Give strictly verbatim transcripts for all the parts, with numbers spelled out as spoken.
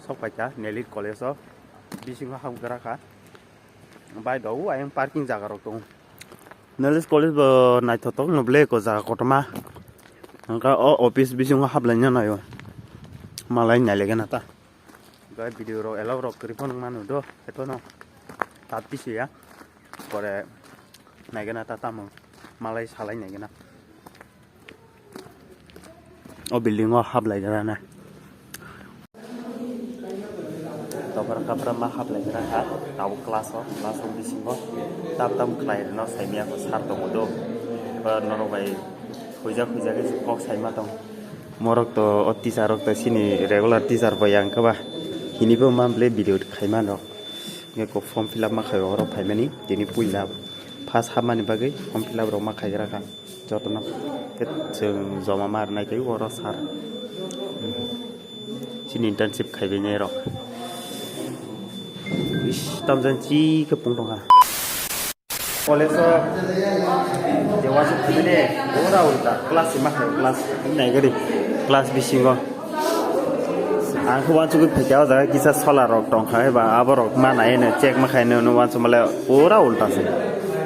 Sok paikha Nelly College o, bisingo hapgra kha. Bai do ayang parking jaga rok tongo. Nelly College bo naithotok no ble ko jaga kotorma. Hwnkha o office bisingo haplaina naio. Malai nailaigena ta. Bai video rok allow rok kwrwi phano manu do. Etono. Tat pisiya. Pore naigena ta tamo. Malai salai naigena. O building o haplai grana. Topra kapra ma haplai gra kha. Tabuk class o, class o bisingo tam tam khlai rwno saimaya ko sir tongo do. Ba norok bai huija huija khe kok saima tong. Morok to o teacher rok to sini regular teacher bo yang khe ba. Hini bo ma ble video khaima rok. Nge ko form fill up ma khai oro phaimani. Tini puila first hapmani bagwi form fill up rok ma khai gra kha. Jotono khe chwng joma ma rwnai tei oro sir. Chini internship khaibainai rok. Ish, tamjani chi khe pung tongkha. College o je uansuk khaimani pura ulta class si ma khaio class nai gari class bisingo. Ang khe uansugwi phaikha o jaga kisa solar rok tongkha eba aborok ma nai no check ma khaino no uansuk male pura ulta se.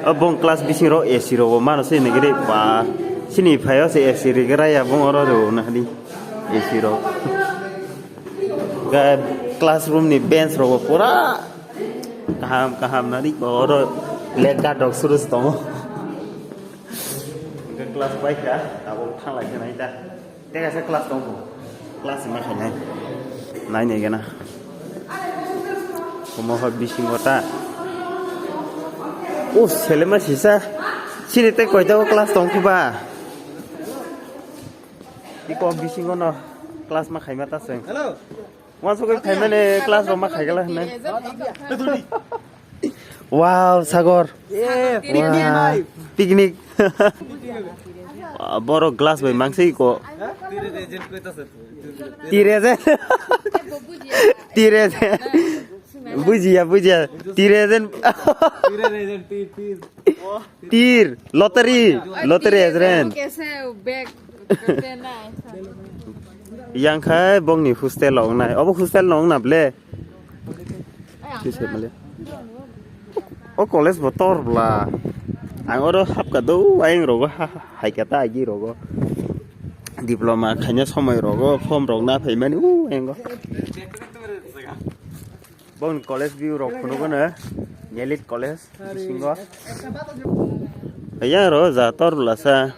O bong class bising ro A C ro bo mano se nigiri ba sini phaio se A C ri gra ya bong oro ro na di A C ro. Ga classroom ni bench ro bo pura kaham kaham na di oro black guard rok suru tongo. Ga class bai kha abo thang lai khe nai ta. Tei kaisa class tong kho. Class ma khainai. Nai nai gana. Omo hor bisingo ta. O selema sisa. Sini tei koita o class tong kho ba. Iko bisingo no class ma khaima ta seng. Hello. Wansugwi phaimani class rok ma khaigala hinwi. Wow, Sagor. Wow, picnic. Borok glass bai mangsi ko. Tire je. Tire je. Bujiya, bujiya. Tire je. Tir, lottery, lottery agent. Yang khai bongni hostel ong nai. Obo hostel no ong na ble. Kisa male. O college bo tor bla. Ang oro hapka do ayang rogo ha, ha, haika ta agi rogo. Diploma khaina somoi rogo form rok na phaimani u engo. Bongni college view rok phunukgo no. Nelit college bisingo. Yang ro ja tor bla sa.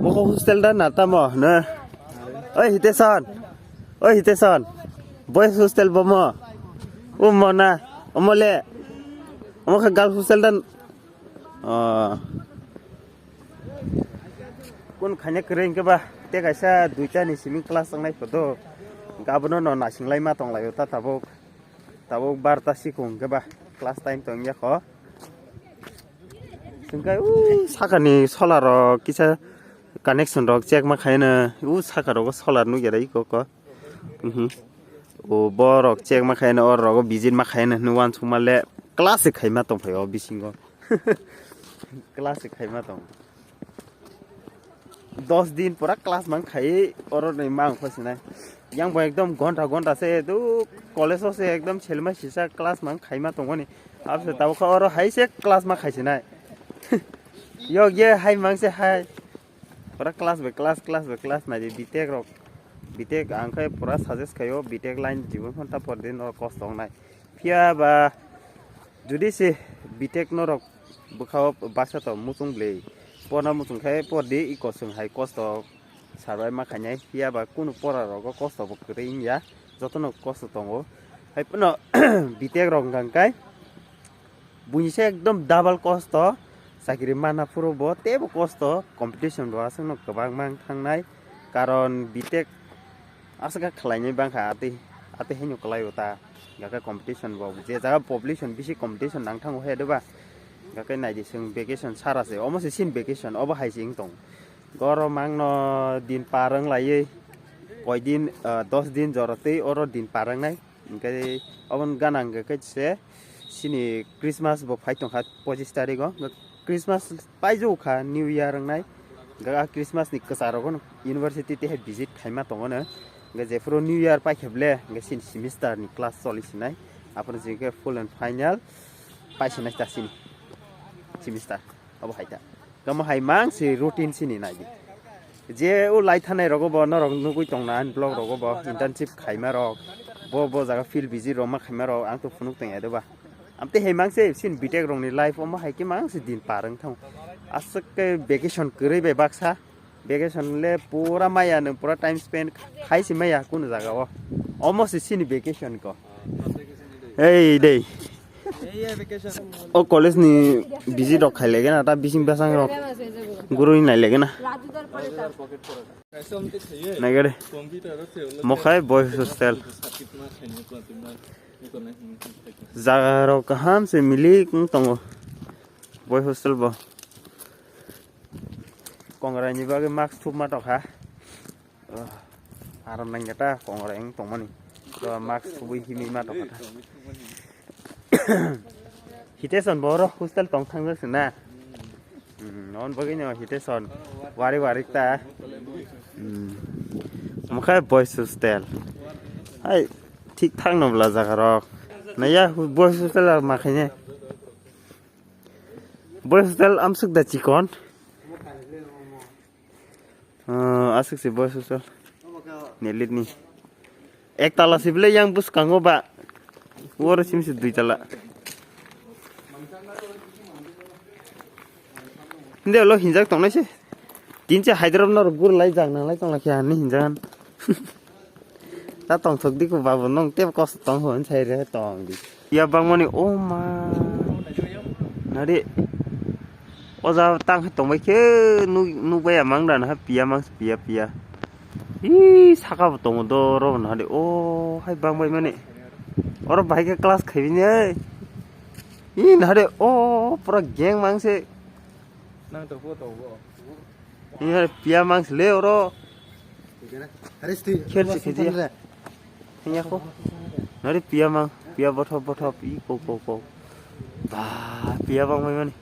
Mokho hostel da na tamo, no? Oi, Hitesan. Oi, Hitesan. Boys hostel bomo. Umo na. Omo le. Omo kha girls hostel da. Oh. Kun khanya kere hingke ba. Te kaisa duita ni simi class tangnai photo. Gabono no nasinglai ma tonglaio ta tabuk. Tabuk barta sikung hingke ba. Class time tong ya kho. Hingke u sakani solar rok kisa connection rok check ma khaina u saka rogo solar nugya dai koko. Mhm. O borok check ma khaina o rogo visit ma khaina hwnwi uansukma le class se khaima tongphai o bisingo. Class se khaima tong. Dos din pura class mang khai oro ni mang kho sinai. Yang bo ekdom gonta gonta se du college o se ekdom selma sisa class mang khaima tongoni. Abse tabukha oro hai se class ma khaisinai. Yok ye hai mang se hai. Pura class by class, class by class nai di B Tech rok. B Tech ang khai pura suggest khaio B Tech line jibon phanta por din oro kosto wngnai. Phiya ba judi se B Tech norok bwkha o basa to muchung bwlwi porna muchung khe por di iko chwng hai kosto survive ma khainai. Phiya ba kunu pora rogo kosto bo kwrwi wngya, jotono kosto tongo. Hai phano B Tech rok hwnkha khe buini se ekdom double kosto, chakri mana phuru bo teibo kosto, competition bo aswkno kwbangma wng thangnai, karon B Tech aswk khe khlainai bangkha atwi, atwi haino kwlaio ta, hwnkhe competition bo je jaga population bisi competition nang thango he doba, hwnkhe naidi chwng vacation sara se, omo se sin vacation obo hai se wng tong, gorom ang no din par wng laiwi, koi din, ah, dos din jora twi oro din par wngnai. Hingke obo gana hingke khe se chini Christmas bo phai tongkha pochis tarikgo. Christmas paijukha, New Year wngnai. Hingke ah Christmas ni kwcharo phano university tei hai visit khaima tongo no. Hingke jephuru New Year paikhe ble, hingke sini semester ni class choli sinai. Aphuru je ke full and final pai sinai ta sini semester. Abo hai ta. Kamo hai mang si routine sini nai di. Je o lai thanai rogo bo norok nugui tongna ani vlog rogo bo internship khaima rok. Bo, bo jaga field visit rok ma khaima rok ang to phunuk tong ya de ba. Amte hai mang se sin B Tech rok ni life omo hai ke mang se din par wng thang. Aswk ke vacation kwrwi bai baksa. Vacation le pura maya nwng pura time spend khai se maya kunu jaga o. Omo se sini vacation ko. Ei dei. O college ni busy rok khai lege na ta bising basang rok. Guru ni nai lege na. Nai gade. Mokhai boys hostel. Jaga rok kaham se milik wng tongo. Boys hostel bo. Kongrai ni bagwi mask thupma tokha. Oh, aram nang ta kongrai wng tongmani. To mask thubui himwi ma tokha ta. Hiteson boro hostel tong thang jak na. Hmm, non bagwi no hiteson wari wari ta. Hmm. Mokhe boys hostel. Hai thik thang no bla jaga rok. Naya boys hostel ma khaine. Boys hostel amsuk da chikon. Ah, aswk se boys hostel. Nelit ni. Ek tala se bile yang bwskango ba. Oro sim se dui tala. Hindi ulo hinjak tongnai se. Tin se Hyderabad no gur lai jak nang lai tong lai khe ani hinjak. Ta tongthok di ko babu, nong tebo kosto tong hwn sai re tong di. Ya bangmani o ma. Nari. O ja tang khe tong bai khe nuk, nuk bai amang dan ha piya mang piya piya. Hi saka bo tongo do ro nari. O hai bang bai mani. Oro bai khe class khai bini ai. Hi nari o pura gang mang se. Nang to photo bo. Ini hari piya mang sele oro. Khel si kheji. Ini aku. Nari piya mang, piya bothop bothop i ko ko ko. Ba piya bang mai mani.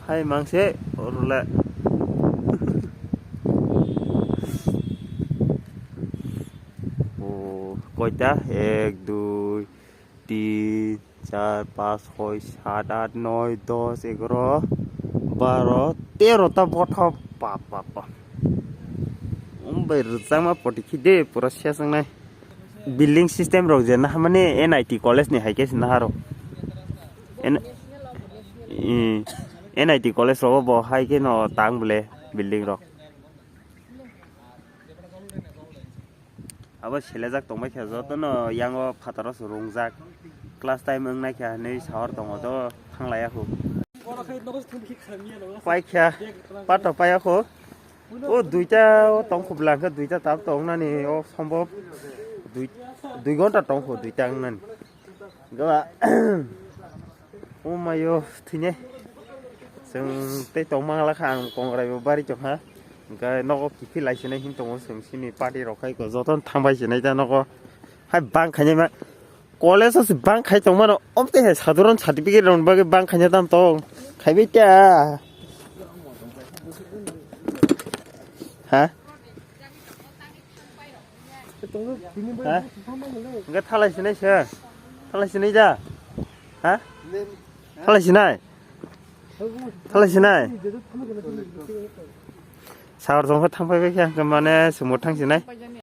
Hai mang se oro le. O koita ek dui tin, char, pas, soi, sat, at, noi, dos, egaro, baro, tero ta bothop. Pap, pap, pap. Umbai rwchapma poti khi de pura sesang nai. Building system rok je naha mani N I T college ni hai khe se naha rok. N-, i, N I T college rogo bo hai khe no tang bole building rok. Abo selejak tongbai kha jotono yango phataro se rungjak. Class time wng nai kha hinwi sahor tongo to thanglaiya khu. Pai kha pato paiya khu. O duita o tong khu bwla khe duita tab tong nani o sombob dui, dui gonta tong khu duita wng nani. Gaba. O mayo thwinai. Chwng tei tongma wngla kha ang kongrai bo bari tongkha. Hwnkhe nogo kiphil lai sinai hin tongo chwng sini party rok khai ko jotono thangbai sinai ta nogo. Hai bang khainai ma college o se bang khai tongmano omtwi hai sadharon certificate rok bagwi bang khaina tam tong khaibai ta. Ha? Ha? Hwnkhe thalai sinai se? Thalai sinai da? Ha? Thalai sinai? Thalai sinai? Sahor jongkha thangpai bai khe hwnkhe mane sumo thang sinai.